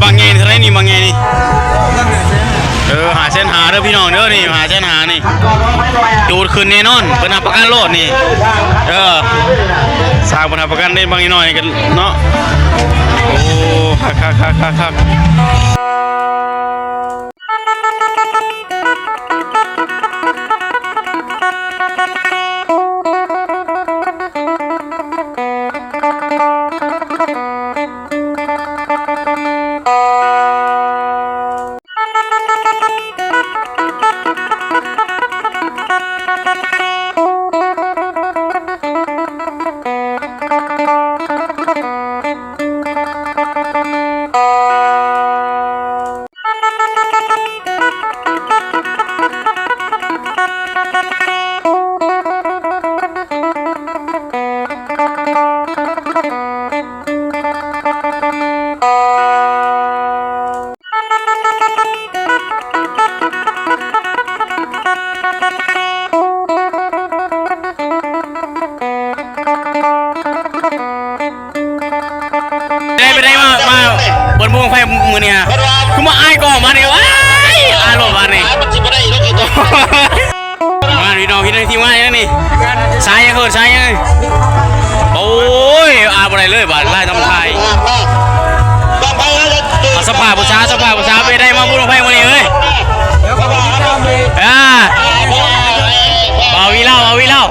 ບັກໃຫຍ່ເທົ່າໃດນີ້ ບັກໃຫຍ່ນີ້? ເອີ ຫ້າແສນຫ້າເດີພີ່ນ້ອງເດີ ນີ້ ຫ້າແສນຫ້ານີ້ ຈູດຂຶ້ນແນ່ນອນ ເພິ່ນຮັບປະກັນໂລດນີ້ ເອີ ຊ່າງເພິ່ນຮັບປະກັນເດ້ ບັກນ້ອຍໆ ກັນເນາະ. ໂອ້ ຄັກໆໆໆໆ. ໄດ້ ໄປໄດ້ມາ ມາເບິ່ງບຸນບັ້ງໄຟມື້ນີ້ຮະ ຄືມາອາຍກ້ອງບາດນີ້ ໂອ້ຍ ອາຍໂລດບາດນີ້ ມາພີ່ນ້ອງ ພີ່ນ້ອງ ທີມງານຫຍັງນີ້ ສາຍຫຍັງເອີ້ນ ສາຍຫຍັງ ໂອ້ຍ ອາຍບໍ່ໄດ້ເລີຍບາດ ລາຍຕຳໄທ ເອົາສະພາບຜູ້ສາວ ສະພາບຜູ້ສາວ ໄປໄດ້ມາບຸນບັ້ງໄຟມື້ນີ້ເອີຍ ອ່າ ບ່າວວີລາວ ບ່າວວີລາວ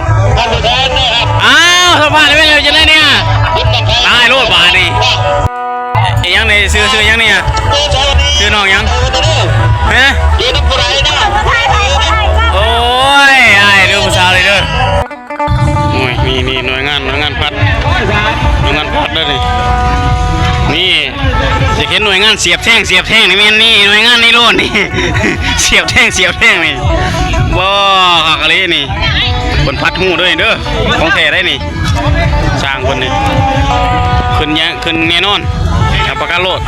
ອ້າວ ສະພາບແມ່ນຈັ່ງໃດນີ້ ຕາຍໂລດບາດນີ້ ອີຫຍັງນີ້ ຊື່ ຊື່ຫຍັງນີ້ ຊື່ນ້ອງຫຍັງ ຮະ ໂອ້ຍ ອ້າຍເດີ ຜູ້ສາວເດີ ໂອ້ຍ ນີ້ ນີ້ ໜ່ວຍງານ ໜ່ວຍງານພັດ ໜ່ວຍງານພັດເດີນີ້ ນີ້ ຢາກເຫັນໜ່ວຍງານສຽບແທ່ງ ສຽບແທ່ງນີ້ແມ່ນນີ້ ໜ່ວຍງານນີ້ໂລດນີ້ ສຽບແທ່ງ ສຽບແທ່ງນີ້ ບໍ່ ຄັກອີ່ຫຼີນີ້ ເພິ່ນພັດຮູ້ເດີນີ້ເດີ ຂອງແທ້ເດ້ນີ້ ຊ່າງເພິ່ນນີ້ ຂຶ້ນແຍ- ຂຶ້ນແນ່ນອນ ຮັບປະກັນໂລດ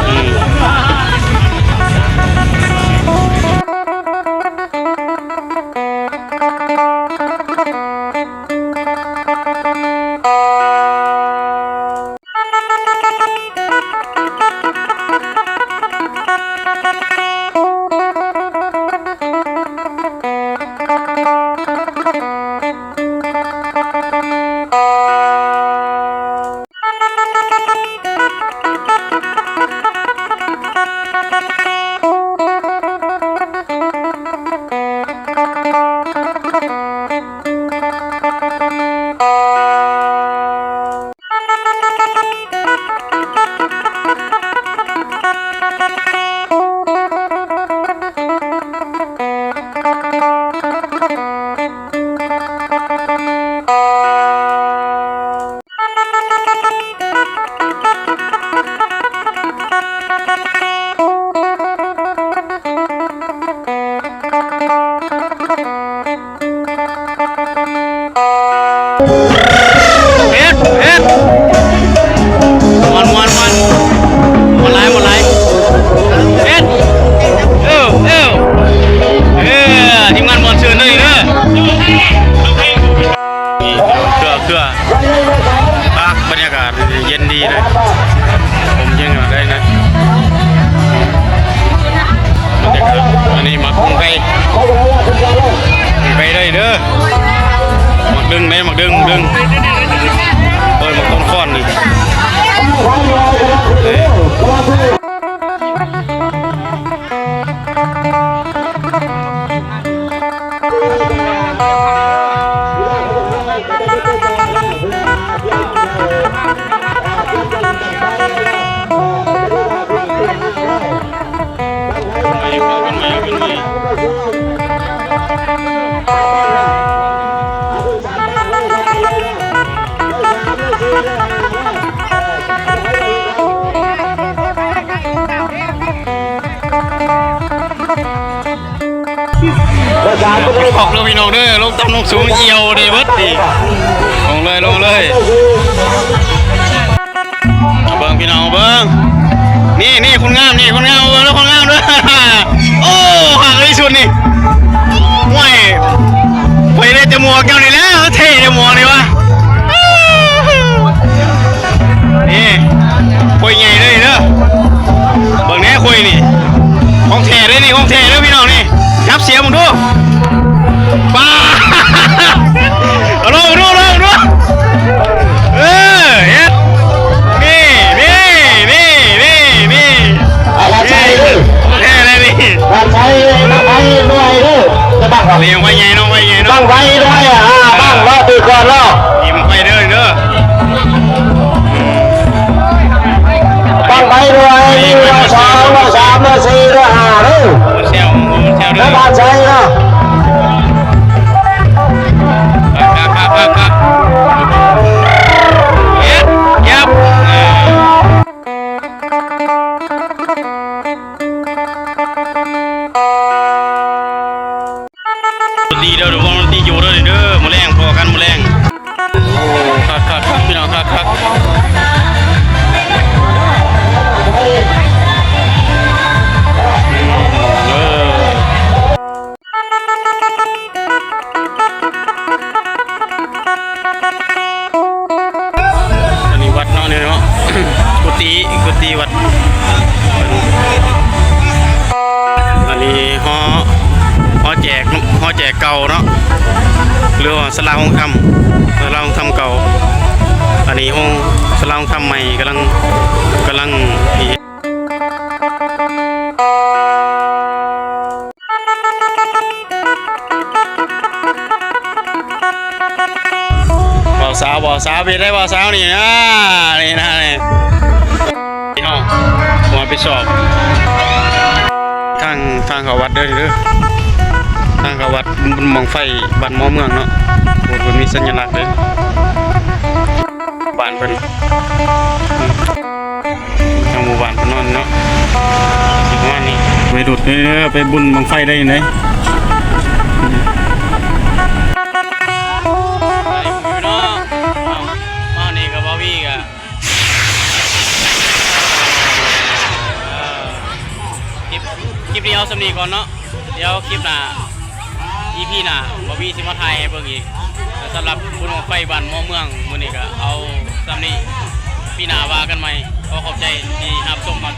ອືມ. ເຮັດ ເຮັດ ມ່ວນ ມ່ວນ ມ່ວນ ມ່ວນຫຼາຍ ມ່ວນຫຼາຍ ເຮັດ ເອີ ເອີ ເອີ ທີມງານມ່ວນຊື່ນເດີນີ້ເດີ ເຄືອ ເຄືອ ອ່ະ ບັນຍາກາດເຢັນດີເລີຍ ລົມເຢັນໄດ້ນະ ບັນຍາກາດ ອັນນີ້ໝາກບຸ້ງໄຟ ໄປໄດ້ເດີ ໝາກດຶງເດ້ ໝາກດຶງ ໝາກດຶງ ເອີ ໝາກຕົ້ນຄ້ອນນີ້ ເອີ. ອອກເດີພີ່ນ້ອງເດີ ລົງຕ່ຳລົງສູງ ອຽວໄດ້ເບິດນີ້ ລົງເລີຍ ລົງເລີຍ ເບິ່ງພີ່ນ້ອງເບິ່ງ ນີ້ ນີ້ຄົນງາມ ນີ້ຄົນງາມ ເບິ່ງເດີຄົນງາມເດີ ໂອ້ ຄັກທີ່ສຸດນີ້ ຫ້ວຍ ຂ້ອຍໄດ້ແຕ່ໝວກເຈົ້ານີ້ແຫຼະ ເທ່ແຕ່ໝວກນີ້ວະ ນີ້ ໂອ້ຍ ໃຫຍ່ເລີຍເດີ. ນີ້ຂອງແທ້ເດີພີ່ນ້ອງນີ້ ຈັບສຽງເບິ່ງດູ ປ້າ ເອົາລົງດູ ລົງດູ ເອີ ເຮັດ ນີ້ ນີ້ ນີ້ ນີ້ ນີ້ ຂອງແທ້ເລີຍນີ້ ບັ້ງໄຟ ບັ້ງໄຟ ບັ້ງໄຟ ບັ້ງໄຟໃຫຍ່ເນາະ ບັ້ງໄຟໃຫຍ່ເນາະ ບັ້ງໄຟດ້ວຍ ອ່າ ບັ້ງເນາະ ຕີກ່ອນເນາະ ມີບັ້ງໄຟເດີ ເດີ ບັ້ງໄຟດ້ວຍ ມີດ້ວຍສອງ ດ້ວຍສາມ ດ້ວຍສີ່ ດ້ວຍຫ້າເດີ ແຊວ ແຊວເດີ ແລ້ວບາດໃສ່ເນາະ ຄັກໆໆໆ ເຮັດ ຍັບ ດນຕຣີເດີ ວົງດນຕຣີຢູ່ເດີ ເດີ ມື້ແລງພໍ້ກັນມື້ແລງ ໂອ້ ຄັກໆໆ ພີ່ນ້ອງ ຄັກໆ ເອີ ອັນນີ້ວັດເນາະ ນີ້ເນາະ ກຸຕິ ກຸຕິວັດ ອັນນີ້ຫໍ ຫໍແຈກ ຫໍແຈກເກົ່າເນາະ ຫຼືວ່າສາລາໂຮງທຳ ສາລາໂຮງທຳເກົ່າ ອັນນີ້ໂຮງ ສາລາໂຮງທຳໃໝ່ ກຳລັງ ກຳລັງ ບ່າວສາວ ບ່າວສາວ ເປັນໄດບ່າວສາວນີ້ນາ ນີ້ນາ ນີ້ ເຮົາ ຜູ້ຮັບຜິດຊອບ ທາງ ທາງເຂົ້າວັດເດີ ເດີ ທາງເຂົ້າວັດບຸນບັ້ງໄຟບ້ານໝໍເມືອງເນາະ ໂອ້ ເພິ່ນມີສັນຍະລັກເດີ ບ້ານເພິ່ນ ທາງໝູ່ບ້ານເພິ່ນນອນເນາະ ປະມານນີ້ ໄວລຸດເດີ ໄປບຸນບັ້ງໄຟໄດ້ຈັ່ງໃດ ມານີ້ກໍບໍ່ມີກໍ ຄລິບ ຄລິບນີ້ເອົາສ່ຳນີ້ກ່ອນເນາະ ດຽວຄລິບໜ້າ ອີພີໜ້າ ບ່າວວີຊິມາຖ່າຍໃຫ້ເບິ່ງອີກ ແລະ ສຳລັບບຸນບັ້ງໄຟບ້ານໝໍເມືອງ ມື້ນີ້ກໍເອົາສ່ຳນີ້ ປີໜ້າວ່າກັນໃໝ່ ຂໍຂອບໃຈທີ່ຮັບຊົມມາ.